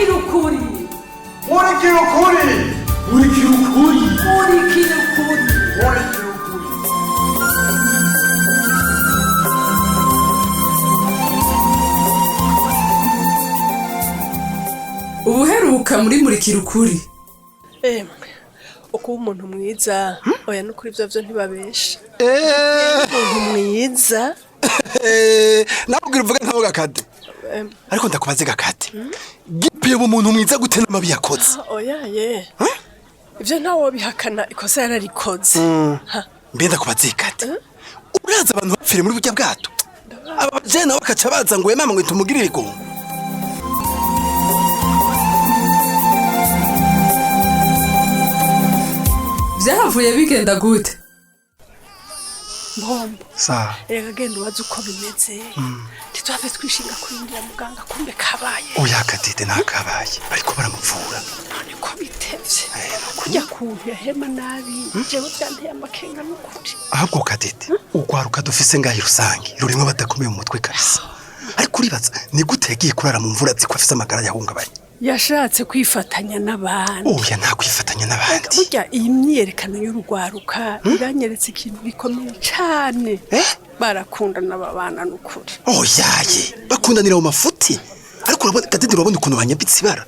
Murikira ukuri. Murikira ukuri. Murikira ukuri. Murikira ukuri. Murikira ukuri. Ubuheruka muri Murikira ukuri. Emwe, ukuba umuntu mwiza, oya, nukuri ivyo vyo ntibabesha. Umuntu mwiza. Nabwira uvuge nkaho gakade, ariko ndakubaze gakade, gipiye umuntu mwiza gute n'amabi yakoze? Oya ye, ivyo ntawobihakana, ikosa yararikoze. Ha. Mbe ndakubaze kade, uraza abantu bapfire muri burya bwato, aba bajene nabo bakaca baza ngo wemama ngo tumugirire igongo. Vyahavuye bigenda gute? Mbombo. Sa. Reka genda ubaze uko bimeze, ntituhave twishinga kurindira muganga, kumbe kabaye. Oya kadede, ntakabaye, bariko baramuvura. None ko bitevye? Eh, nukuri. Kurya kuntu yahema nabi, jewe vyanteye amakenga n'ukuri. Ahubwo kadede, urwaruka dufise ngaho rusange rurimwo badakomeye mu mutwe kabisa. Ariko uribaza ni gute yagiye kurara mu mvura azi ko afise amagara yahungabanye? Yashatse kwifatanya n'abandi. Oya, nta kwifatanya n'abandi. Burya iyi myiyerekano y'urugwaruka iranyeretse ikintu gikomeye cane. Eh? Barakundana babana n'ukuri. Oyaye, bakundanira mu mafuti. Ariko urabona kadede, urabona ukuntu banyambitse ibara.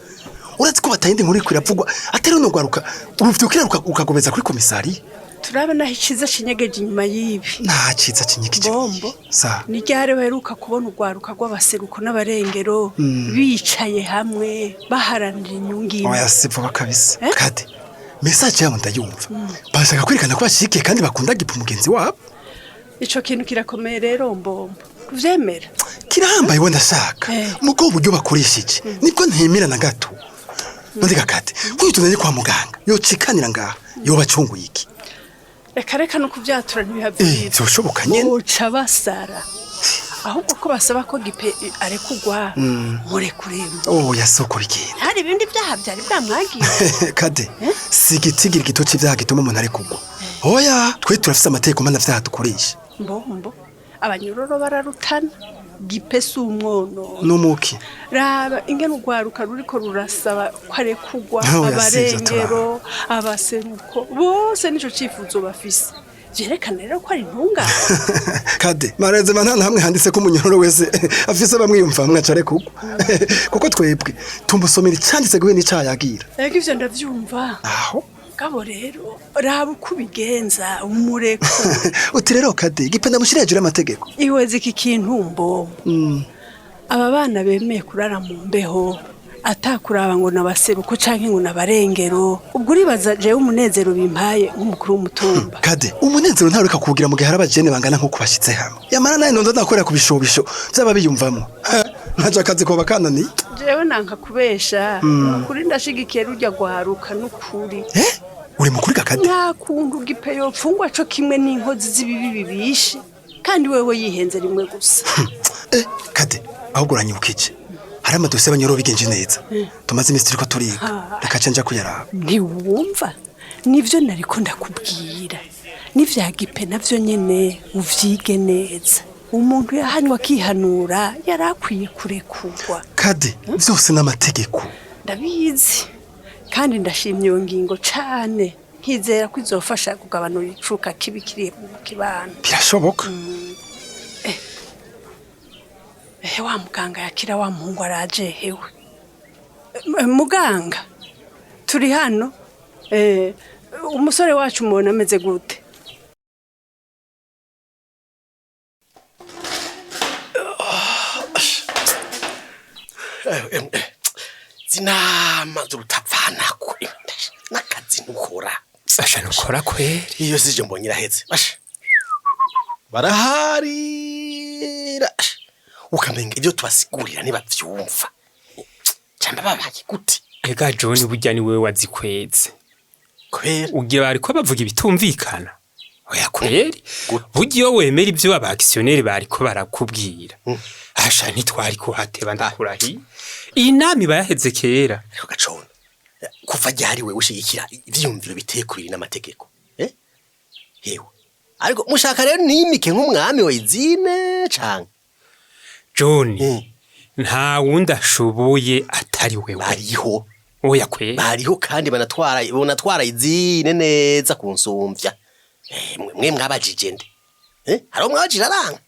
Urazi ko batayindi nkuru iriko iravugwa atari runo rwaruka uruvyukira rukagobeza kuri komisariya. Turabe naho iciza kinyegeje inyuma y'ibi. Nta ciza kinyikije. Bombo. Sa. Ni ryari baheruka kubona urwaruka rw'abaseruko n'abarengero bicaye hamwe baharanira inyungu imwe? Oya, si vuba kabisa. Eh? Kade, message yabo ndayumva, bashaka kwerekana ko bashigikiye kandi bakunda gipa mugenzi wabo. Ico kintu kirakomeye rero, mbombo, uvyemera? Kirahambaye we ndashaka. Eh. Mugo uburyo bakoresheje nibwo ntemera na gato. None gakate, kuko tunanye kwa muganga yocikanira ngaha yobacunguye iki? Reka reka, no kuvyatura ntibihave. Eh, vyoshoboka nyene. Boca basara. Ahubwo ko basaba ko gipe arekugwa, murekuremo. Oya, soko bigenda. Hari ibindi byaha byari bwamwagiye? Kade, si igitigiri gito c'ivyaha gituma umuntu arekurwa. Oya, twe turafise amategeko mpanavyaha dukoresha. Mbombo, abanyororo bararutana, gipe si umwono. N'umuki. Raba ingene urwaruka ruriko rurasaba ko arekugwa. Oya, si ivyo. Abarengero, abaseruko, bose nico cifuzo bafise, vyerekana rero ko ari intungane. Kade, marezema nta na hamwe handitse ko umunyororo wese afise bamwiyumva aca arekurwa, kuko twebwe tumusomera icanditse guhe n'icaha yagira. Ego, ivyo ndavyumva. Aho. Gabo rero, raba uko ubigenza umurekure. Uti rero kade, gipe ndamushyira hejuru y'amategeko? Iweze iki kintu, mbombo: aba bana bemeye kurara mu mbeho atakuraba ngo nabaseruko canke ngo nabarengero, ubwo uribaza jewe umunezero bimpaye nk'umukuru w'umutumba? Kade, umunezero ntarureka kuwugira mu gihe hari abajene bangana nk'uko bashitse hamwe. Yamara nawe nonza ndakorera ku bishobisho vyaba biyumvamwo, ntaje akazi koba kananiye. Jewe nanka kubesha, ukuri ndashigikiye rurya rwaruka n'ukuri. Eh, uri mukuri gakade. Nta kuntu gipe yopfungwa co kimwe n'inkozi z'ibibi bibishe, kandi wewe yihenze rimwe gusa. Eh, kade, ahubwo uranyibukije, hari amadosiye y'abanyoro bigenje neza tumaze iminsi turiko turiga. Reka ce nja kuyaraba. Ntiwumva? Nivyo nariko ndakubwira, n'ivya gipe navyo nyene uvyige neza. Umuntu yahanywe akihanura yari akwiye kurekurwa. Kade, vyose n'amategeko. Ndabizi, kandi ndashimye iyo ngingo cane, nkizera ko izofasha kugabanura icuka kibi kiri mu kibano. Birashoboka. Ehe, wa muganga yakira wa muhungu araje. Hewe muganga, turi hano. Umusore wacu mubona ameze gute? Zinama z'urutavanako n'akazi ntukora. Asha, nukora kweri. Iyo sije mbonye irahetse, basha baraharira, ukamenga ibyo tubasigurira ntibavyumva, camba babaye gute? Ega John, burya ni wewe wazikweze. Kubera? Ugira bariko bavuga ibitumvikana. Oya kweri, burya iyo wemera ivyo aba actionnaire bariko barakubwira, asha ntitwari kuhateba, ndakurahiye. Iyi nama iba yaheze kera. Ariko gacona, kuva ryari wewe ushigikira ivyiyumviro biteye kubiri n'amategeko? Eh, hewe, ariko mushaka rero nimike nk'umwami wa izine canke? John, nta wundi ashoboye atari atari wewe. Bariho. Oya kweri. Bariho kandi banatwara izine neza kunsumvya. Mwe mwabajije nde? Hariho mwabajije aranga.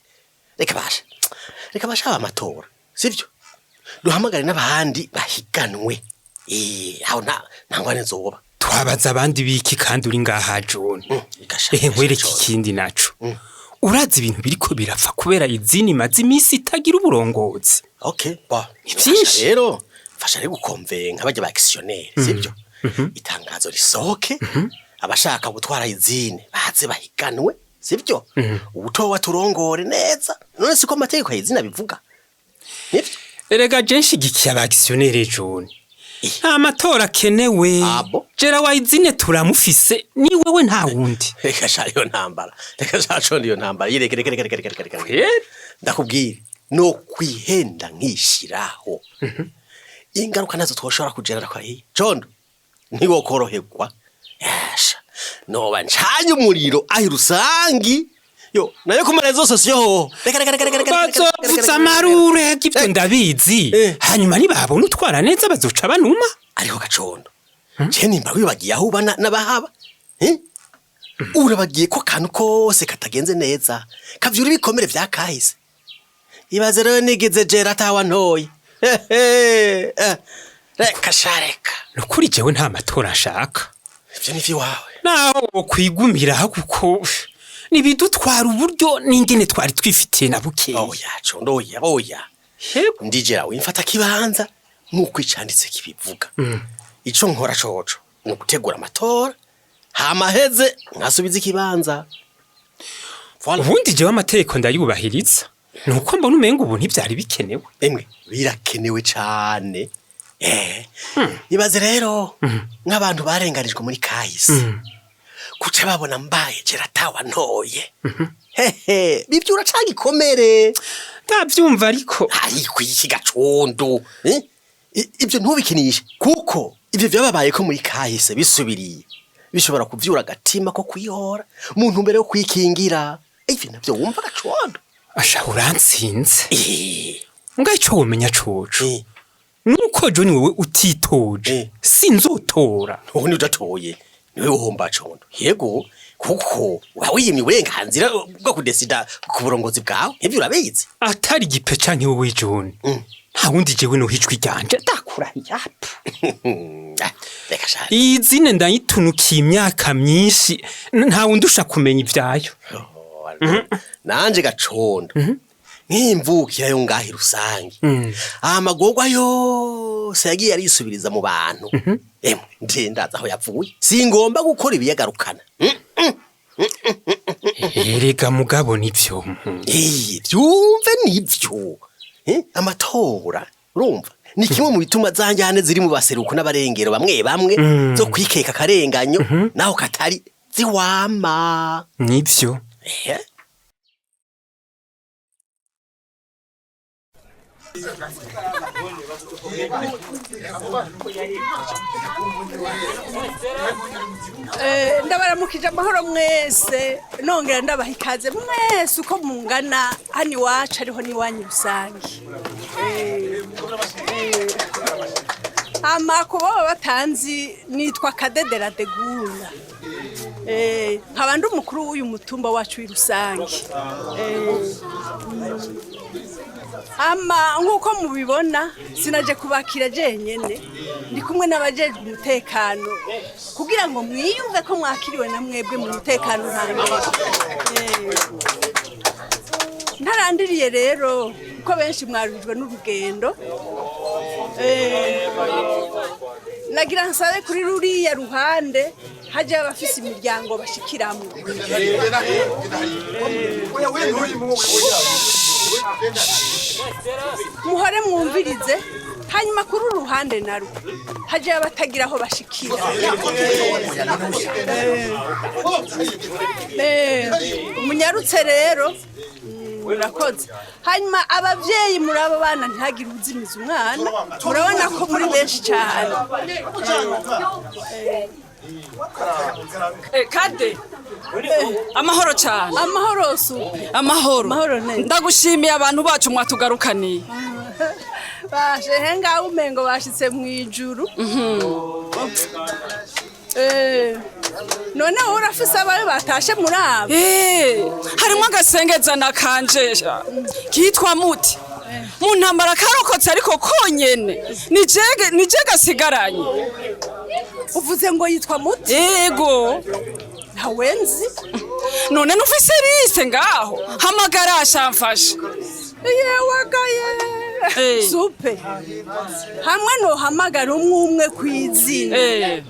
Reka basha. Reka basha amatora. Sivyo? Duhamagare n'abandi bahiganwe. Aho nta ntangwane nzoba. Twabaza abandi biki kandi uri ngaha John? Reka sha. Ehe, nkwereke ikindi naco. Urazi ibintu biriko birapfa kubera izini imaze iminsi itagira uburongozi. Okay, ba. Vyinshi. Rero, fasha rero gukonvenka bajya ba actionnaire, sivyo? Itangazo risohoke. Abashaka gutwara izine baze bahiganwe, sivyo? Ubutowa turongore neza. None siko amategeko y'izina bivuga. Nivyo? Erega je nshigikiye aba actionnaire John. Nta matora akenewe. Abo. Jera wa izine turamufise ni wewe nta wundi. Reka sha iyo ntambara. Reka sha condo iyo ntambara. Yireke reke reke reke reke reke. Kweri? Ndakubwira no kwihenda nkishiraho. Ingaruka nazo twoshobora kugerera kwa iyi. Condo ntiwokoroherwa. Yasha. Noba ncanye umuriro ahi rusangi. Yo, nayo kumara zose siyo. Reka reka reka reka reka. Bazovutsa amarure ibyo ndabizi. Hanyuma nibabona utwara neza bazoca banuma. Ariko gacondo. Je nimba wibagiye aho uba n'abahaba. Urabagiye ko kantu kose katagenze neza. Kavyura ibikomere vya kahise. Ibaze rero nigize jera atawa ntoye. Reka shareka. Nukuri jewe nta matora nshaka. Ivyo ni iwawe. Naho wokwigumira kuko nibidutwara uburyo n'ingene twari twifitiye na bukeya. Oya condo oya oya. Yego. Ndijera wimfata kibanza nkuko icanditse kibivuga. Ico nkora coco ni ugutegura amatora hamaheze nkasubiza ikibanza. Voilà. Ubundi jewe amategeko ndayubahiriza. Nuko mbona umenga ubu ntivyari bikenewe. Emwe birakenewe cane. Ibaze rero nk'abantu barenganijwe muri kahise. Kuca babona mbaye jeratawa ntoye. Hehe, bivyura canke ikomere. Ndavyumva ariko Ariko iki gacondo. Ivyo ntubikinishe kuko ivyo vyababaye ko muri kahise bisubiriye. Bishobora kuvyura agatima ko kwihora mu ntumbero yo kwikingira. Ivyo navyo wumva gacondo. Asha urantsinze. Nga ico womenya coco. Nuko John wewe utitoje. Sinzotora. Ubu udatoye niwe uhomba condo. Yego kuko uba wiyimye uburenganzira bwo kudesida ku burongozi bwawe. Ivyo urabizi. Atari igipe canke wewe John. Nta wundi jewe no hijwi ryanje ndakurahiye apa. Reka sha. Izine ndayitunukiye imyaka myinshi nta wundi usha kumenya ivyayo. Nanje gacondo. Nk'imvukira yo ngahi rusangi. Amagorwa yose yagiye arisubiriza mu bantu. Emwe nje ndaza aho yavuye. Singomba gukora ibiyagarukana. Erega mugabo nivyo. Byumve nivyo. Amatora urumva ni kimwe mu bituma zanjyane ziri mu baseruko n'abarengero bamwe bamwe zo kwikeka karenganyo naho katari ziwama. Nivyo. Ndabaramukije amahoro mwese nongera ndabaha ikaze mwese uko mungana hano iwacu ariho n'iwanyu rusange. Ama ku baba batanzi nitwa Kadedera Degunda. Nkaba ndi umukuru w'uyu mutumba wacu w'irusange. Ama nk'uko mubibona sinaje kubakira jenyene, ndi kumwe n'abajejwe umutekano kugira ngo mwiyumve ko mwakiriwe na mwebwe mu mutekano ntangere. Ntarandiriye rero kuko benshi mwaruhijwe n'urugendo. Nagira nsabe kuri ruriya ruhande hajya abafise imiryango bashikiramwo. Muhore mwumvirize, hanyuma kuri uru ruhande narwo hajya abatagira aho bashikira. Munyarutse rero murakoze. Hanyuma abavyeyi muri abo bana ntihagire uzimiza umwana, murabona ko muri benshi cyane. Kade amahoro cyane. Amahoro supe. Amahoro. Amahoro neza. Ndagushimiye abantu bacu mwatugarukaniye. Bashe ngaho umengo bashitse mu ijuru. None wowe urafise abayo batashe muri abo? Harimo agasengeza na kanjesha kitwa Muti, mu ntambara karokotse, ariko konyene nije gasigaranye. Uvuze ngo yitwa Muti? Yego. Ntawenzi. None nufise liste ngaho? Hamagara ashamfashe. Yewagaye. Supe hamwe nohamagara umwe umwe kw'izina,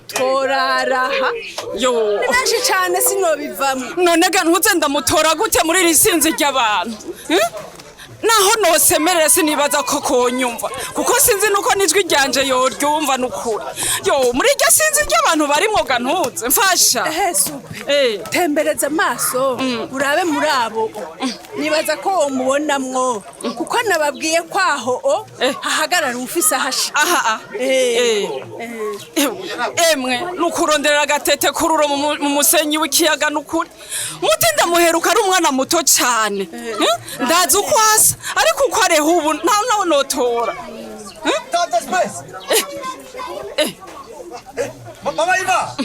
tworaraha. Yo. Ni benshi cane, sinobivamwo. None ga ntuze ndamutora gute muri iri sinzi ry'abantu? Naho nosemerera sinibaza ko konyumva, kuko sinzi nuko nijwi ryanje yoryumva nukuri. Yo, muri iryo sinzi ry'abantu barimwo ga ntuze mfasha. Ehe supe, tembereza amaso urabe muri abo, nibaza ko womubonamwo, kuko nababwiye ko aho o hahagarara ufise ahasha. Aha aha. Emwe nukuronderera agatete kururo mu musenyi w'ikiyaga nukuri. Muti ndamuheruka ari umwana muto cane. Ndazi uko asa, ariko uko areha ubu nta nawe notora. Tata Space! Mama Iva!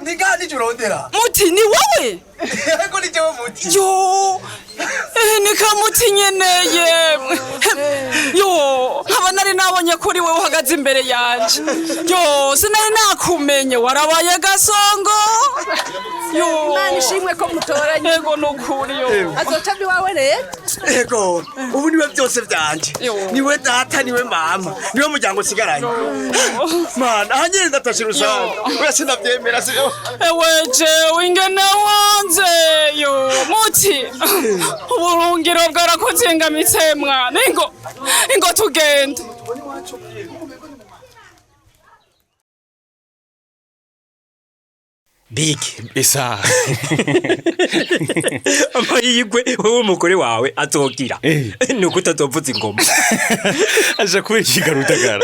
Ni gani urondera? Muti, ni wowe? Yego, ni jewe Muti. Yo, ni kamuti nyene yemwe. Yo, nkaba nari nabonye kuri wewe uhagaze imbere yanje. Yo, sinari nakumenye, warabaye gasongo. Yo. Imana ishimwe ko mutoranye. Yego nukuri yo. Azoca iwawe rero. Yego, ubu niwe byose byanje. Niwe data, niwe mama, niwe muryango usigaranye. Mana, aha nyene ndatashe rusange. Oya, sinavyemera sivyo. Ewe jewe ingene wanze yo Muti, uburungiro bwarakuzingamitse mwana. Ingo ingo tugende. Big. Isa. Amahirwe wowe umugore wawe azogira ni uko utazovuza ingoma. Aja kubera ikigarutagara.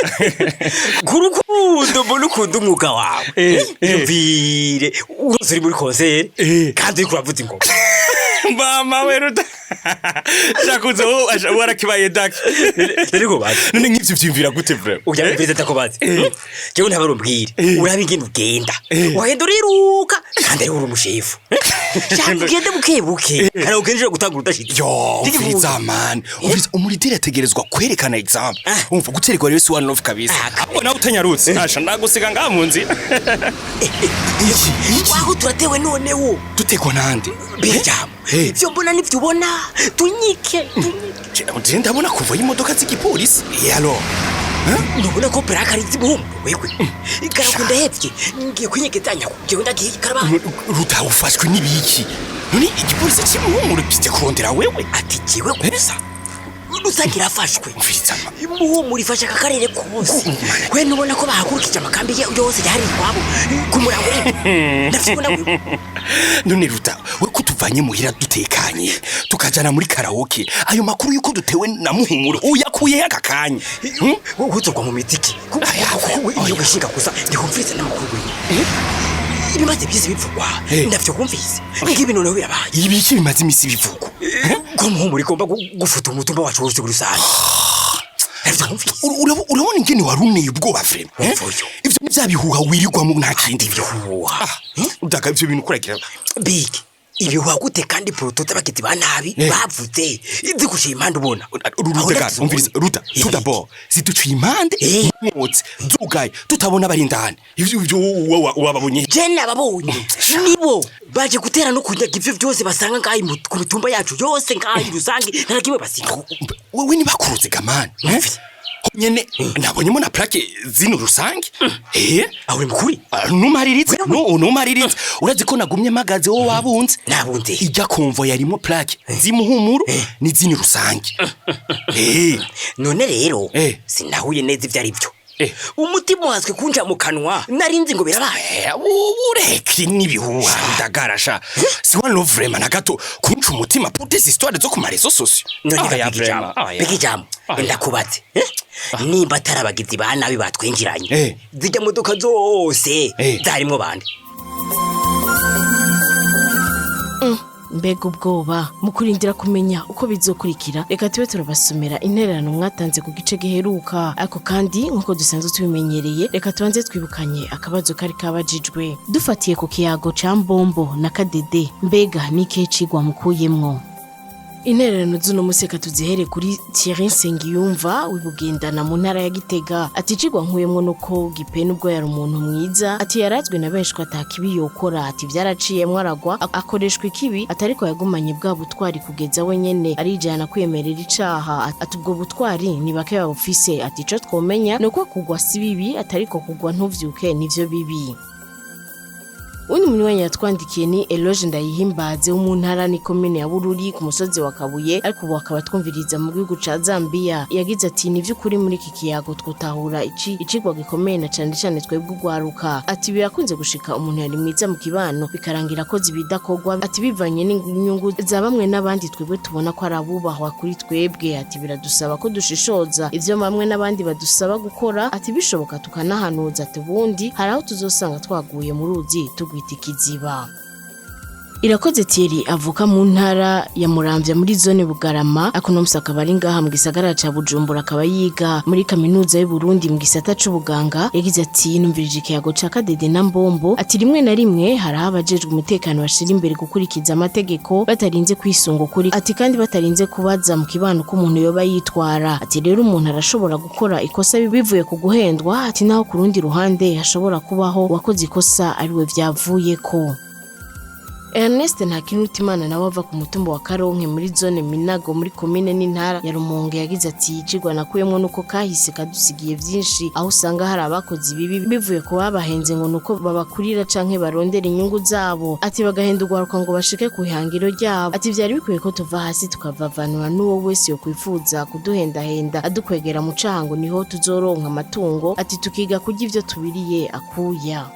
Ku rukundo mbona ukunda umwuga wawe, yumvire urose uri muri concert kandi uriko uravuza ingoma. Mama we Ruta. Shakuze wowe warakibaye daki. Rero bazi. None nk'ivyo vyumvira gute vraiment? Ujya mviriza ndakubaza. Jewe ntabari umbwire. Urabe ingene ugenda. Wagenda uriruka kandi ari uri umushefu. Shaka ugende buke buke. Kandi ugenjeje gutangura udashitse. Yo, umviriza man. Umviriza, umulideri ategerezwa kwerekana example. Umva guterwa rero si one love kabisa. Ahubwo nawe utanyarutse. Asha ndagusiga ngaha mu nzira. Iki. Waho turatewe noneho. Dutekwa nande? Bijambo. Ivyo mbona nivyo ubona. Tunyike. Je ndabona kuva y'imodoka z'igipolisi. Eh alors. Ntubona ko plaque ari iz'ibihumbi wewe? Karakunda hevye. Ngiye kwinyegezanya. Jewe ndagiye karaba. Ruta ufashwe n'ibiki? None igipolisi kimuhumura kije kurondera wewe? Ati jewe gusa. Rusange irafashwe. Umviriza ma. Muhumura ifashe aka karere kose. We ntubona ko bahagurukije amakambi yose yahari iwabo ku murango rero. Ndavyibona wewe. None Ruta, we ko tuvanye muhira dutekanye, tukajana muri karaoke, ayo makuru yuko dutewe na Muhumuro uyakuye aka kanya? Wowe uzogwa mu mitiki. Iyo wishinga gusa ndihumviriza n'amakuru wewe. Ibimaze byisi bivugwa ndavyo wumvise. Ngibi noneho birabaye. Ibiki bimaze imisi bivugwa? Ko Muhumuro igomba gufuta umutumba wacu wose rusange. Ndavyo wumvise. Urabona ingene waruneye ubwoba vraiment? Ivyo ni vya bihuha wirirwamo, nta kindi. Ibihuha. Udaka ivyo bintu kuragira. Big. Ibihuha gute kandi porotote abagizi ba nabi bavuze ziguciye impande ubona? Ruta, umviriza Ruta, tout d'abord ziduciye impande mwotsi zugaye tutabona bari indani. Ivyo wababonye? Je nababonye, nibo baje gutera no kunyaga ivyo byose basanga ngaha ku mitumba yacu yose ngaha rusange, nta na kimwe basiga. Wewe nibakuruze gamani nyene nabonyemo na plaque zino rusange. Aho uri mukuri. Numariritse no numariritse, urazi ko nagumye mpagaze wowe wabunze. Nabunze. Ijya konvo yarimo plaque zimuhumuro n'izini rusange. None rero sinahuye neza ivyo ari byo. Umutima wazwe kunja mu kanwa, narinzi ngo birabaye. Ureke n'ibihuha ndagarasha, si one love vraiment na gato kunca umutima pour des histoires zo ku marezo sociaux. None Ah, ya big ijambo, vraiment, ah, ya. big ijambo, ndakubatse. Nimba atari abagizi ba nabi batwinjiranye, zijya modoka zose zarimwo bande? Mbega ubwoba! Mu kurindira kumenya uko bizokurikira, reka tube turabasomera intererano mwatanze ku gice giheruka. Ariko kandi, nk'uko dusanzwe tubimenyereye, reka tubanze twibukanye akabazo kari kabajijwe dufatiye ku kiyago ca Mbombo na Kadede. Mbega ni ikihe cigwa mukuyemwo? Intererano z'uno munsi reka tuzihere kuri Thierry Nsengiyumva w'ibugendana mu ntara ya Gitega. Ati: "Icigwa nkuyemwo nuko Gipe, nubwo yari umuntu mwiza, ati yarazwe na benshi ko atakibi yokora, ati vyaraciyemwo aragwa, akoreshwa ikibi, ati ariko yagumanye bwa butwari kugeza we nyene arijana kwiyemerera icaha. Ati ubwo butwari ni bake babufise. Ati ico twomenya ni uko kugwa si bibi, ati ariko kugwa ntuvyuke nivyo bibi." Undi munywanyi yatwandikiye ni Eloge Ndayihimbaze wo mu ntara ni komine ya Bururi ku musozi wa Kabuye, ariko ubu akaba twumviriza mu gihugu ca Zambia. Yagize ati: "Ni vy'ukuri muri iki kiyago twotahura ici icigwa gikomeye, na cane cane twebwe ugwaruka. Ati birakunze gushika umuntu yari mwiza mu kibano bikarangira akoze ibidakorwa, ati bivanye n'inyungu za bamwe n'abandi twebwe tubona ko ari abubahwa kuri twebwe. Ati biradusaba ko dushishoza ivyo bamwe n'abandi badusaba gukora, ati bishoboka tukanahanuza, ati ubundi hari aho tuzosanga twaguye mu ruzi tugwita ikiziba." Irakoze Thierry avuka mu ntara ya Muramvya muri zone Bugarama, ariko uno musi akaba ari ngaha mu gisagara ca Bujumbura, akaba yiga muri kaminuza y'u Burundi mu gisata c'ubuganga. Yagize ati: "Numvirije ikiyago ca Kadede na Mbombo. Ati rimwe na rimwe hari aho abajejwe umutekano bashira imbere gukurikiza amategeko batarinze kwisunga ukuri, ati kandi batarinze kubaza mu kibano ko umuntu yoba yitwara. Ati rero umuntu arashobora gukora ikosa bivuye ku guhendwa, ati naho ku rundi ruhande hashobora kubaho uwakoze ikosa ariwe vyavuyeko." Ernest Ntakirutimana nawe ava ku mutumba wa Karonke muri zone Minago muri komine n'intara ya Rumonge yagize ati: "Icigwa nakuyemwo nuko kahise kadusigiye vyinshi, aho usanga hari abakoze ibibi bivuye ku babahenze ngo nuko babakurira canke barondera inyungu zabo, ati bagahenda urwaruka ngo bashike ku ihangiro ryabo. Ati vyari bikwiye ko tuva hasi tukavavanura n'uwo wese yokwifuza kuduhendahenda adukwegera mu caha ngo niho tuzoronka amatungo, ati tukiga kurya ivyo tubiriye akuya."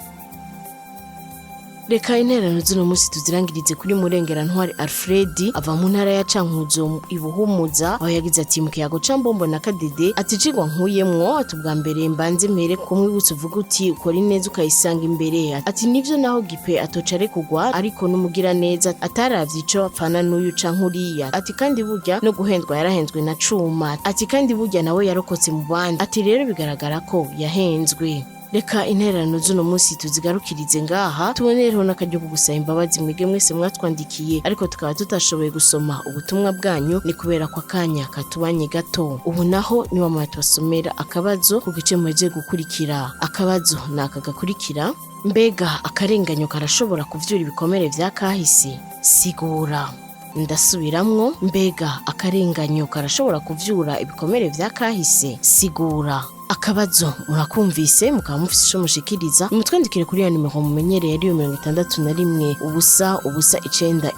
Reka intererano z'uno munsi tuzirangirize kuri Murengera Ntwari Alfred ava mu ntara ya Cankuzo ibuhumuza, aho yagize ati: "Mu kiyago ca Mbombo na Kadede, ati icigwa nkuyemwo, ati ubwa mbere mbanze mpere kumwe wibutse uvuga uti ukora ineza ukayisanga imbere. Ati nivyo, naho Gipe atoca arekurwa, ariko n'umugira neza ataravye ico apfana n'uyu canke uriya. Ati kandi burya no guhendwa yarahenzwe na Cuma, ati kandi burya nawe yarokotse mu bandi, ati rero bigaragara ko yahenzwe." Reka intererano z'uno munsi tuzigarukirize ngaha, tubonereho n'akaryo ko gusaba imbabazi mwebwe mwese mwatwandikiye ariko tukaba tutashoboye gusoma ubutumwa bwanyu. Ni kubera ko akanya katubanye gato. Ubu naho niba mwatubasomera akabazo ku gice muhejeje gukurikira. Akabazo ni aka gakurikira: mbega akarenganyo karashobora kuvyura ibikomere vya kahise? Sigura. Ndasubiramwo: mbega akarenganyo karashobora kuvyura ibikomere vya kahise? Sigura. Akabazo murakumvise, mukaba mufise ico mushikiriza, mutwandikire kuri ya nimero mumenyereye, ariyo 61 0 0 9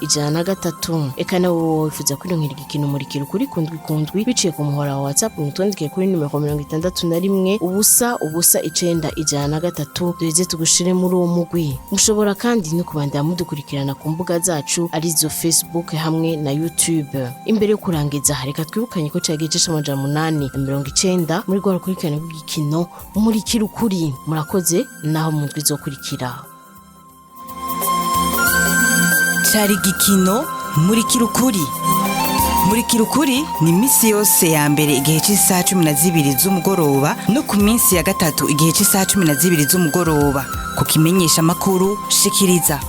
103. Eka nawe wowe wifuza kwironkera igikino Murikira Ukuri kundwi kundwi biciye ku muhora wa WhatsApp, mutwandikire kuri nimero 61 0 0 9 103, duheze tugushire muri uwo mugwi. Mushobora kandi no kubandanya mudukurikirana ku mbuga zacu, arizo Facebook hamwe na YouTube. Imbere yo kurangiza, reka twibukanye ko cari igice c'890 muri rwa rukurikirane rw'igikino Murikira Ukuri. Murakoze, naho mu ndwi izokurikira. Cari igikino Murikira Ukuri. Murikira Ukuri ni iminsi yose ya mbere igihe cy'isaha 12 z'umugoroba no ku minsi ya gatatu igihe cy'isaha 12 z'umugoroba ku kimenyesha makuru Shikiriza.